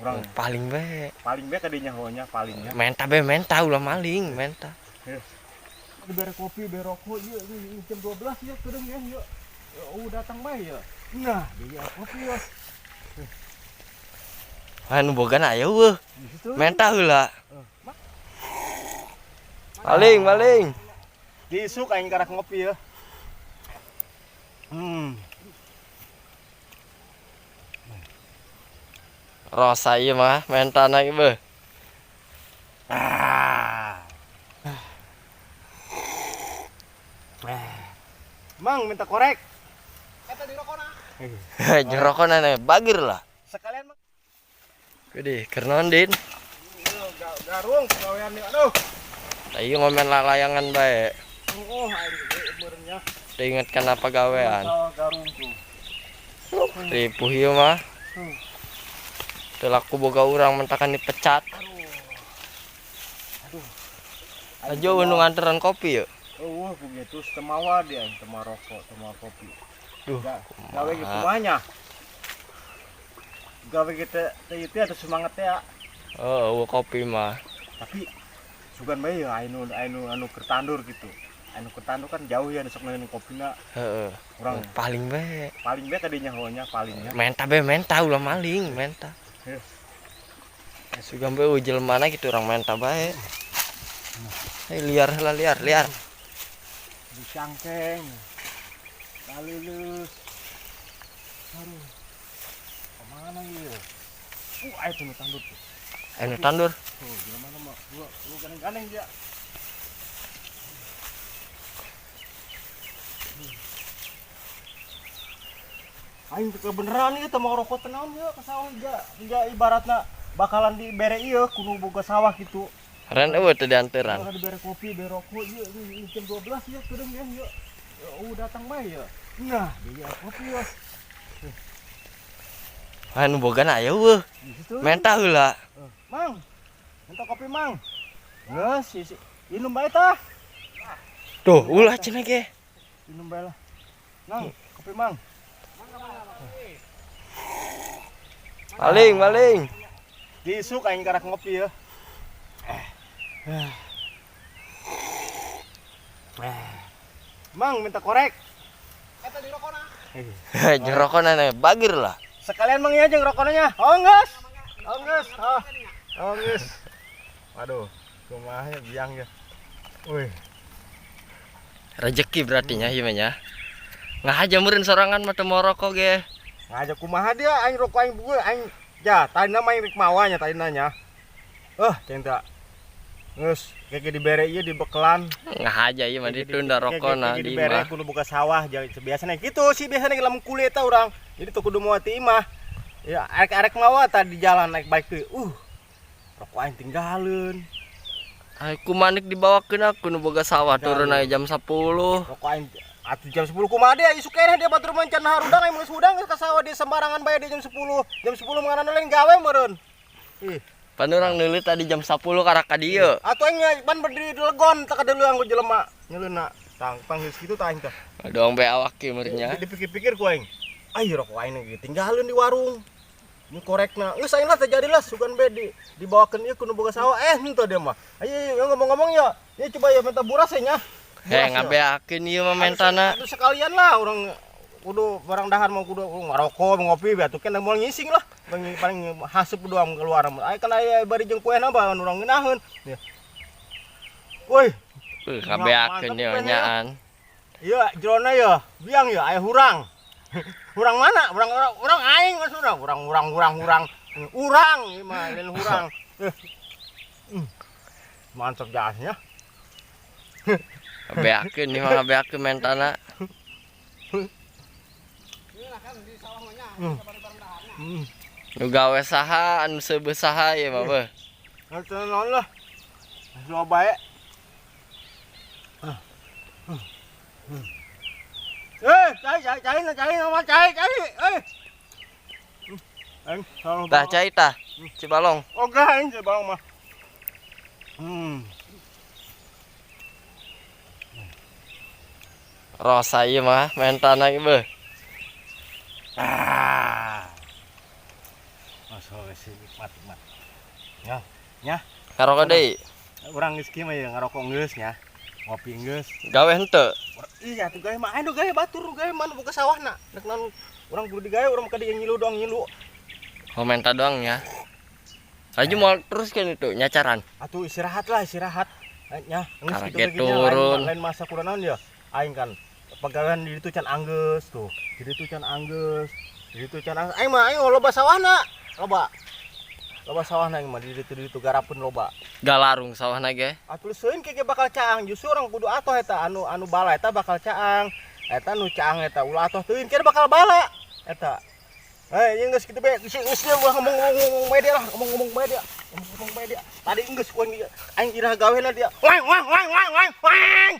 Urang Paling bae. Paling bae kadinya nya palingnya. Menta bae menta ulah maling, menta. Dibere kopi, bere rokok ieu jam 12 ya kedeung ya yuk. Oh, datang bae ya. Nah, dia kopi ya. Anu boga aya eueuh. Menta heula. Maling, maling. Disuk aing karak ngopi ya. Rosa ieu mah mentana ieu beuh. Ah. Mang minta korek. Eta di rokona. Jeung rokona bageur lah. Sekalian Mang. Gede, keur naon, Din? Garung gawean nih, aduh. Tah ieu ngomen lalayangan bae. Oh, aing meureunnya. Teu inget kana pagawean. Garung tuh. Ripuh ieu mah. Teu laku boga urang mentakan dipecat. Aduh. Aja nu nganteran kopi ya. Oh, begitu temawa dia, tema rokok, tema kopi. Duh, gawe gitu kumanya. Gawe gitu teh itu ada semangat ya. Oh, kopi mah. Tapi sugan bae ya anu anu anu keur tandur gitu. Anu keur tandur kan jauh ya sok ngeuneuh kopina. Heeh. Urang paling bae. Paling bae kadinya nya palingnya. Menta bae menta ulah maling, menta. Heuh. Sugan bae jelema gitu urang menta bae. Hei, liar lah, liar, liar. Dicangkeng. Lalulus. Aduh. Kemana ya? Ayo tuh tandur tuh. Ayo tandur. Oh, gimana mah? Gua lu gandeng-gandeng dia. Aing teu beneran ieu teh mau rokok tenaon ieu ka sawah enggak ibaratna bakalan dibere ieu kudu boga sawah gitu. Ren eueuh teu dianteran. Bakal dibere kopi, bere rokok ieu jam 12 ya kedeung ya yuk. Oh, datang bae ya. Nah, dia kopi ya. Anu boga aya eueuh. Menta heula. Mang. Minta kopi, Mang. Geus, minum bae tah. Tuh, ulah cenah ge. Minum bae lah. Nang, kopi, Mang. Maling, maling. Disuk aing karak ngopi ya. Mang minta korek. Eta di rokona. Jeung rokona bageur lah. Sekalian Mang ya jeung rokonanya. Oh, geus. Oh, geus. Oh. Oh, geus. Waduh, kumaha ya biang ya. Wih. Rezeki berarti nya ieu mah nya. Ngahaja meureun sorangan mah teu rokok ge. Ngahaja kumaha dia aing rokok aing bueu aing ya tadina mah aing rek mawa nya tadina nya. Cinta. Geus, kayak dibere ieu dibekelan. Ngahaja ieu mah ditunda rokona di imah. Dibere kudu buka sawah biasana kitu sih biasana lamun kuli eta urang. Jadi teu kudu mawa ti imah. Ya arek-arek mawa tadi di jalan naik bike teh. Rokok aing tinggalin. Aku manik dibawakeun aku nu boga sawah turun aya jam 10. Rokok aing atuh jam 10 kumaha dia isuk keneh dia batur mah can harudang aing geus hudang geus ka sawah dia sembarangan bae dia jam 10. Jam 10 menganan lain gawe meureun. Ih. Pan urang neuleut tadi jam 10 karak ka dieu. Atuh aing pan berdiri di legon tak kadeuleung ku jelema nyeleuna. Tang pang geus kitu tah aing teh. Doang bae awak ieu meureun nya. Dipikir-pikir ku aing. Ai rokok aing ge tinggalin di warung. Ini korekna. Geus aing lah terjadilah sugan bae dibawakeun ieu ku nu boga sawah. Henteu dia mah. Ayo ngomong-ngomong ya. Ya coba ya minta buras ya nya. Heh, ngabeakeun ieu mah mentana. Aduh sekalian lah urang kudu barang dahar mau kudu ngarokok ngopi atuh kan moal ngising lah. Paling haseup doang keluar. Aya kan aya bari jeung kuehna bae urang ngeunaheun. Ya. Woi. Ngabeakeun ieu nyaan. Iya, jerona ya, biang ya aya hurang. Hurang mana? Hurang urang aing maksudna. Hurang hurang hurang hurang. Urang ieu mah lain hurang. Mantap jasnya. Ngabeakeun ieu mah ngabeakeun mentana. Nu gawe saha anu seubeuh saha ieu mah beuh. Atuh naon lah. Loba bae. Cai cai cai cai nama cai cai. Tah cai tah. Cibalong. Oke, aing Cibalong mah. Rosa ieu mah mentana ieu beuh. Ah. Oh, sih, nikmat nikmat. Ya, ya. Ngarokok deui. Urang geus kieu mah ya, ngarokok geus nya. Ngopi geus. Gawe henteu. Iya tuh, gawe mah anu, gawe batur, gawe mah nu boga sawahna. Rek naon urang kudu digawe, urang ka dieu ngilu doang ngilu. Oh, menta doang ya. Laju mau terus kan itu nyacaran. Atuh istirahat lah, istirahat. Eh, nya, geus Kaget kitu ge nya, turun. Lain, lain masa kurang naon ya. Aing kan pagawean di ditu can anggeus tuh. Di ditu can anggeus. Di ditu can anggeus. Aing mah aing loba sawahna. Loba. Loba sawahna aing mah di ditu garapeun loba. Galarung sawahna ge. Atuh seuin ke bakal caang, justru urang kudu atoh eta anu anu bala eta bakal caang. Eta nu caang eta ulah atoh teuing ke bakal bala eta. Eh, ieu geus kitu be, geus geus dia ulah ngomong-ngomong bae dia lah, ngomong-ngomong bae dia. Ngomong-ngomong bae dia. Tadi geus ku aing aing iraha gawena dia. Wang wang wang wang wang wang.